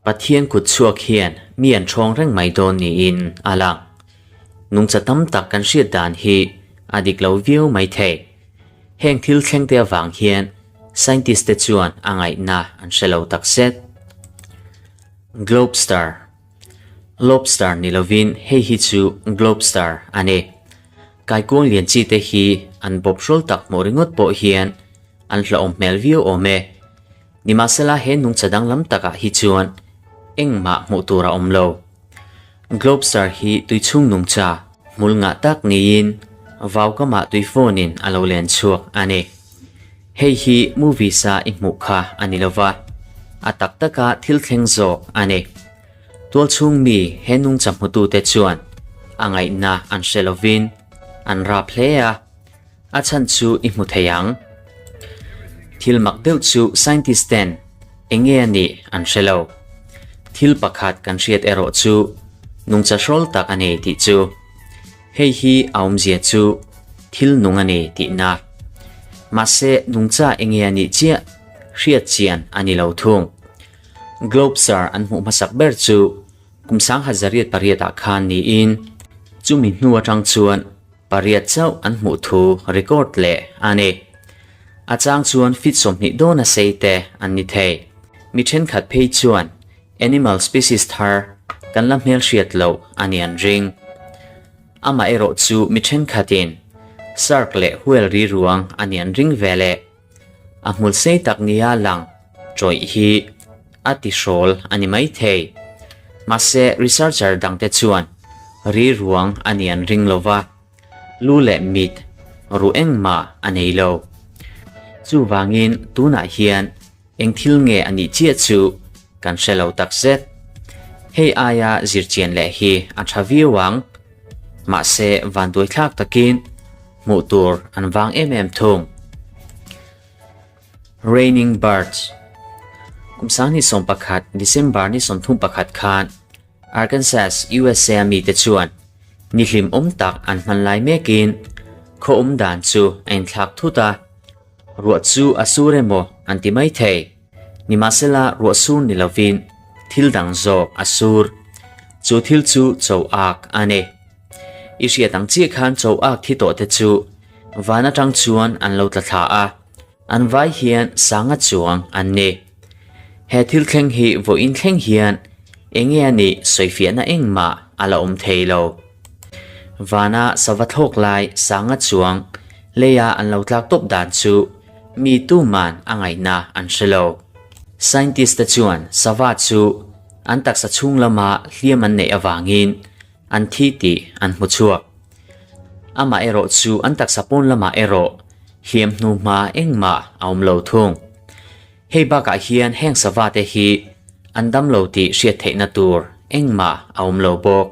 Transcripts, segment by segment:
Pathian kut chhuak hian mi an ṭhawng reng mai dawn niin a lang. Nungcha tam tak kan hriat dan hi a dik lo viau mai thei. Heng thil thleng te avang hian scientist te chuan a ngaihna an hre lo tak zet. Globster Lobster ni lovin hei hi chu globster a ni. Kaikuang lian chi te hi an bawp hrawl tak hmuh ringawt pawh hian an hlauhawm hmel viau awm e. Nimahsela he nungcha danglam takah hi chuan engmah hmuh tur a awm lo. Globster hi tuichhung nungcha hmul ngah tak niin vaukamah tuifawnin a lo len chhuak a ni. Hei hi movies a i hmuh kha a ni lova, a tak taka thil thleng zawk a ni. Tualchhung mi he nungcha hmutute chuan a ngaihna an hre lovin an rap hle a. A chhan chu i hmu thei ang. Thil mak deuh chu scientist ten eng nge a nih an hre lo. Thil pakhat kan hriat erawh chu nungcha hrawl tak a nei tih chu. Hei hi a awmzia chu thil nung a nei tihna. Mahse nungcha eng nge a nih chiah hriat chian a ni lo thung. Globsar an hmuh hmasak ber chu kum 1808 ah khan niin chumi hnu atang chuan Pariat chauh an hmuh thu record leh a ni. A chang chuan feet 20 dawna sei te an ni thei. Mi thenkhat phei chuan animal species thar kan la hmelhriat loh a ni an ring. Amah erawh chu mi thenkhatin shark leh whale ri ruang a ni an ring ve leh. A hmul sei tak nia lang tawih hi a ti hrawl a ni mai thei. Mahse researcher dangte chuan ri ruang a ni an ring lova, lu leh mit ruh engmah a nei lo. Chuvangin tunah hian eng thil nge a nih chiah chu kan hre lo takzet. Hei aia zirchian leh hi a tha viau ang. Mahse vanduaithlak takin hmuh tur an vang em em thung. Raining Birds Kum 2011 December ni 31 khan Arkansas, USA a mite chuan ni hlimawm tak an hman lai mekin khaw awm dan chu a inthlak thut a, ruah chu a sur emaw an ti mai thei. Nimahsela ruah sur ni lovin thil dang zawk a sur. Chu thil chu cho ak a ni. I hriat ang chiah khan cho ak thi tawh te chu van atang chuan an lo tla thla a, an vai hian sanga chuang an ni. He thil thleng hi vawiin thleng hian enge a nih sawifiahna engmah a la awm thei lo. Vana sava thlawk lai sanga chuang leia an lo tlak tawp dan chu mi tuman a ngaihna an hre lo. Scientist te chuan sava chu an taksa chhung lama hliam an neih avangin an thi tih an hmu chhuak. Amah erawh chu an taksa pawn lamah erawh hliam hnu hma engmah a awm lo thung. Hei bakah hian heng sava te hi an dam lo tih hriat theihna tur engmah a awm lo bawk.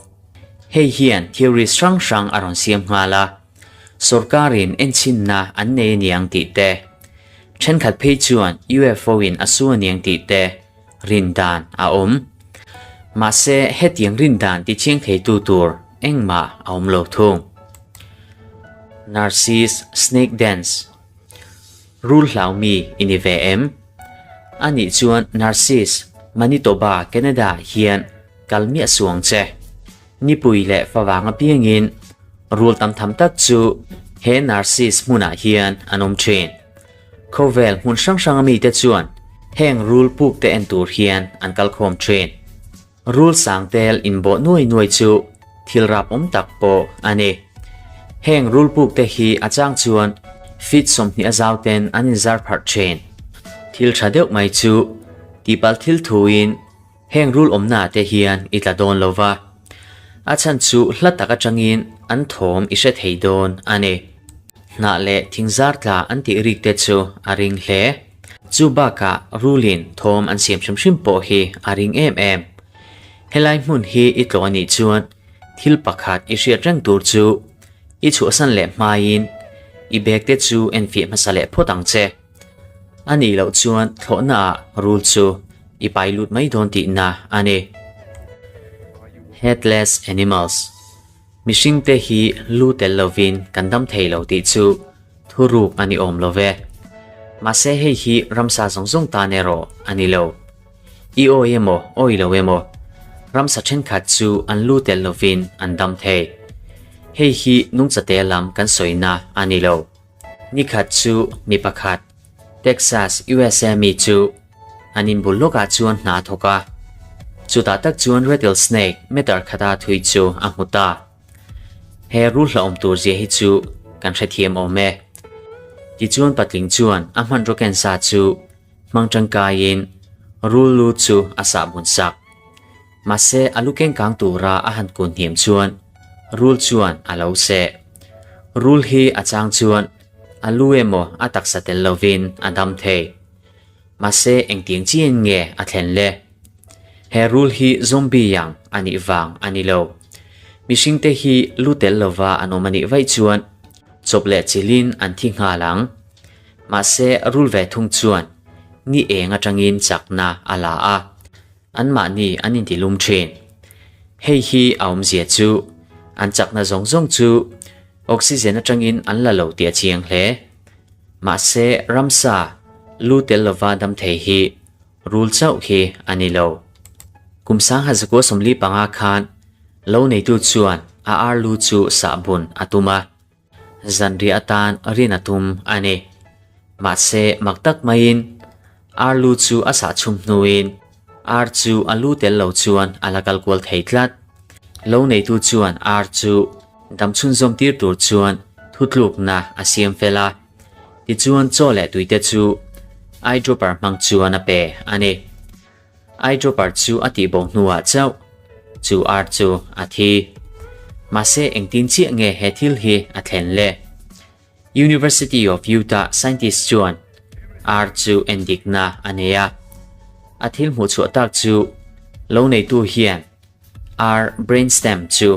Hei hian theories hrang hrang a rawn siam nghal a, sorkarin enchhinna an nei aniang tih te, thenkhat phei chuan UFO in a su aniang tih te rin dan a awm. Mahse hetiang rin dan ti chiang theitu tur engmah a awm lo thung. Narcis Snake Dance Rul hlau mi i ni ve em? A nih chuan Narcis, Manitoba, Canada hian kal miah suang che. Nipui leh favang apiangin rul tam tham tak chu he Narcis hmunah hian an awm thin. Khawvel hmun hrang hrang a mite chuan heng rul puk te en tur hian an kal khawm thin. Rul sang tel inbawh nuai nuai chu thil rap awm tak pawh a ni. Heng rul puk te hi a chang chuan feet 20 a zau ten an inzar pharh thin. Thil tha deuh mai chu tihpalh thil thuin heng rul awmna te hian i tla dawn lo va, a chhan chu hla tak atangin an thawm i hre thei dawn a ni. Hnah leh thingzar tla an tih rik te chu a ring hle. Chu bakah rulin thawm an siam hrim hrim pawh hi a ring em em. Helai hmun hi i tlawh anih chuan thil pakhat i hriat reng tur chu i chhuahsan leh hmaiin i bag te chu enfiah hmasa leh phawt ang che. A nih loh chuan thlawhnaah rul chu i pai lut mai dawn tihna a ni. Headless animals Mihringte hi lu tel lovin kan dam thei lo tih chu thuruk a ni awm lo ve. Mahse hei hi ramsa zawng zawng tan erawh a ni lo. I awi emaw, awi lo emaw, ramsa thenkhat chu an lu tel lovin an dam thei. Hei hi nungchate lam kan sawina a ni lo. Nikhat chu mi pakhat, Texas, usa mi chu an inbul lawkah chuan hna a thawk a. Chutah tak chuan rattlesnake meter khata thui chu a hmu ta. He rul hlauhawm tur zia hi chu kan hrethiam awm e. Tichuan patling chuan a hmanraw kensa chu hmang tangkaiin rul lu chu a sah bun sak. Mahse a lu kengkang tura a han kun hniam chuan rul chuan a lo seh. Rul hi a chang chuan a lu emaw a taksa tel lovin a dam thei. Mahse engtiang chian nge a thlen le? He rul hi zombie yang a nih vang a ni lo. Mihringte hi lu tel lova an awm a nih vaih chuan chawp leh chilhin an thi nghal ang. Mahse rul ve thung chuan ni eng atangin chakna a la a, anmahni an intilum thin. Hei hi a awmzia chu an chakna zawng zawng chu oxygen atangin an la lo tih a chiang hle. Mahse ramsa lu tel lova dam thei hi Rul chauh hi a ni lo. Kum sangha zakua 45 khan lo neitu chuan a ar lu chu sahbun a tum a, zanriah atan rin a tum a ni. Mahse mak tak maiin ar lu chu a sah chhum hnuin ar chu a lu tel lo chuan a la kal kual thei tlat. Lo neitu chuan ar chu dam chhunzawm tir tur chuan thutlukna a siam fel a. Tichuan chaw leh tuite chu eyedropper hmang chuan a pe a ni. Eyedropper chu a tihbo hnuah chauh chu ar chu a thi. Mahse engtin chiah nge he thil hi a thlen le? University of Utah scientist chuan ar chu endikna a nei a. A thil hmuh chhuah tak chu lo neitu hian ar brainstem chu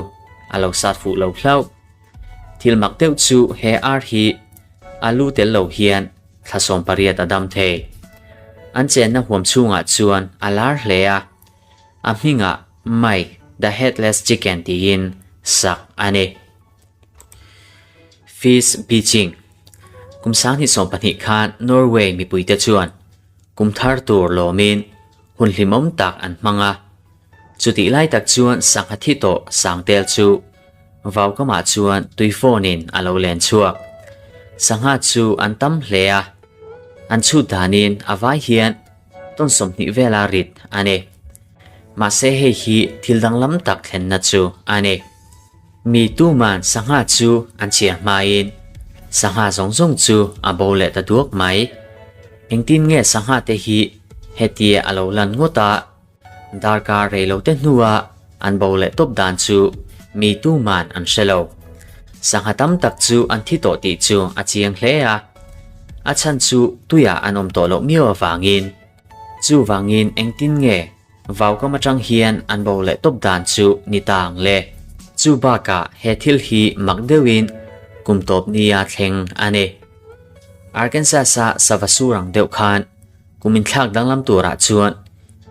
a lo sat fuh lo hlauh. Thil mak deuh chu he ar hi a lu tel lo hian thla 18 a dam thei. An chenna huam chhungah chuan a lar hle a, a hmingah Mike the Headless Chicken tiin sak a ni. Fish Beaching Kum 2020 khan Norway mipuite chuan kum thar tur lawmin hun hlimawm tak an hmang a. Chutih lai tak chuan sangha thi tawh sangtel chu vaukamah chuan tuifawnin a lo len chhuak. Sangha chu an tam hle a, an chhut danin a vai hian tawn 20 vela rit a ni. Mahse hei hi thil danglam tak thlenna chu a ni. Mi tuman sangha chu an chhiar hmain sangha zawng zawng chu a bo leh ta duak mai. Engtin nge sangha te hi hetia a lo lan ngawt a? Darkar rei lo te hnua an bo leh tawp dan chu mi tuman an hre lo. Sangha tam tak chu an thi tawh tih chu a chiang hle a. A chhan chu tuiah an awm tawh loh miau avangin. Chuvangin engtin nge vaukam atang hian an bo leh tawp dan chu ni ta ang le. Chu bakah he thil hi mak deuhin kum tawp nia thleng a ni. Arkansas-a sava sur ang deuh khan Kum inthlak danglam turah chuan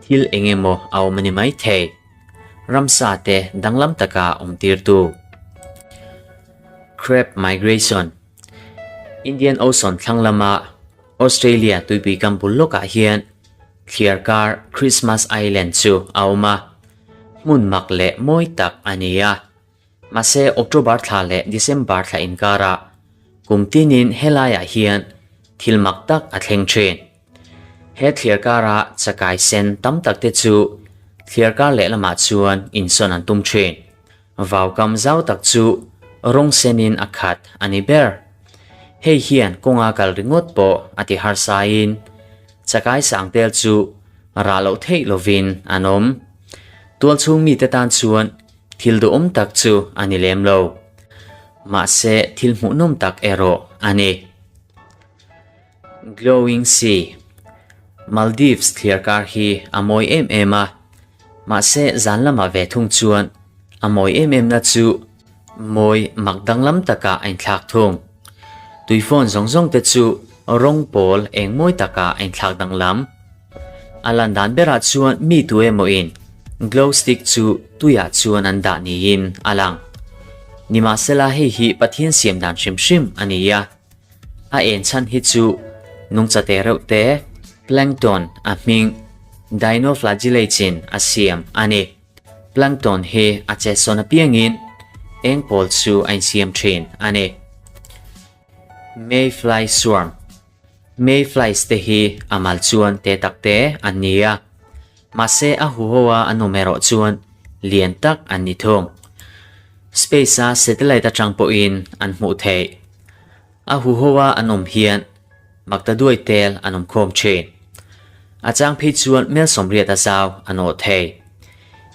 thil eng emaw a awm a ni mai thei. Ramsa te danglam taka awm tirtu. Crab Migration Indian Ocean thlang lama Australia tuipui kam bul lawkah hian thliarkar Christmas Island chu a awm a, hmun mak leh mawi tak a ni a. Mahse October thla leh December thla inkarah kum tinin helaiah hian thil mak tak a thleng thin. He thliarkara chakai sen tam tak te chu thliarkar lehlamah chuan insawn an tum thin. Vaukam zau tak chu rawng senin a khat a ni ber. Hei hian kawnga kal ringawt pawh a ti harsain chakai sang tel chu rah loh theih lovin an awm. Tualchhung mite tan chuan Thil duhawm tak chu a ni lem lo. Mahse thil hmuhnawm tak erawh a ni. Glowing Sea Maldives thliarkar hi a mawi em em a, mahse zan lamah ve thung chuan a mawi em em na chu mawi mak danglam takah a inthlak thung. Tuifawn zawng zawng te chu rawng pawl eng mawi takah a inthlak danglam. A lan dan berah chuan mi tu emawin glow stick chu tuiah chuan an dah niin a lang. Nimahsela hei hi Pathian siam dan hrim hrim a ni a. A en chhan hi chu nungcha te reuh te, plankton, a hming. Dinoflagellates-in a siam a ni. Plankton hi a che sawn apiangin eng pawl chu a insiam thin a ni. Mayfly swarm Mayflies te hi a mal chuan te tak te an ni a, mahse a huho a an awm erawh chuan lian tak an ni thung. Space-a satellite atang pawhin an hmuh theih. A huho a an awm hian maktaduai tel an awm khawm thin. A chang phei chuan mel 80 a zau an awh thei.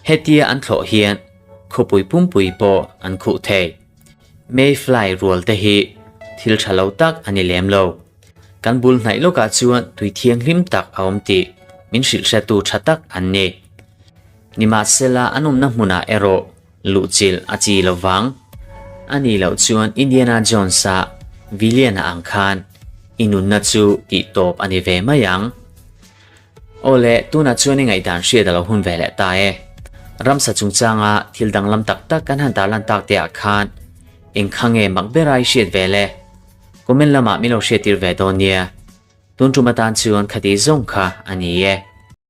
Hetia an thlawh hian khawpui pumpui pawh an khuh thei. Mayfly rual te hi thil tha lo tak a ni lem lo. Kan bul hnaih lawkah chuan tui thianghlim tak a awm tih min hrilh hretu tha tak an ni. Nimahsela an awmna hmunah erawh luhchilh a chi lo vang. A nih loh chuan Indiana Jones-a Villian-a ang khan i nunna chu tih tawp a ni ve mai ang. Aw le, tunah chuan i ngaihdan hriat a lo hun ve leh ta e. Ramsa chungchanga thil danglam tak tak kan han tarlan tak te ah khan eng kha nge mak bera i hriat ve le? Comment lamah min lo hriattir ve dawn nia. Tun tum atan chuan khati zawng kha a ni e.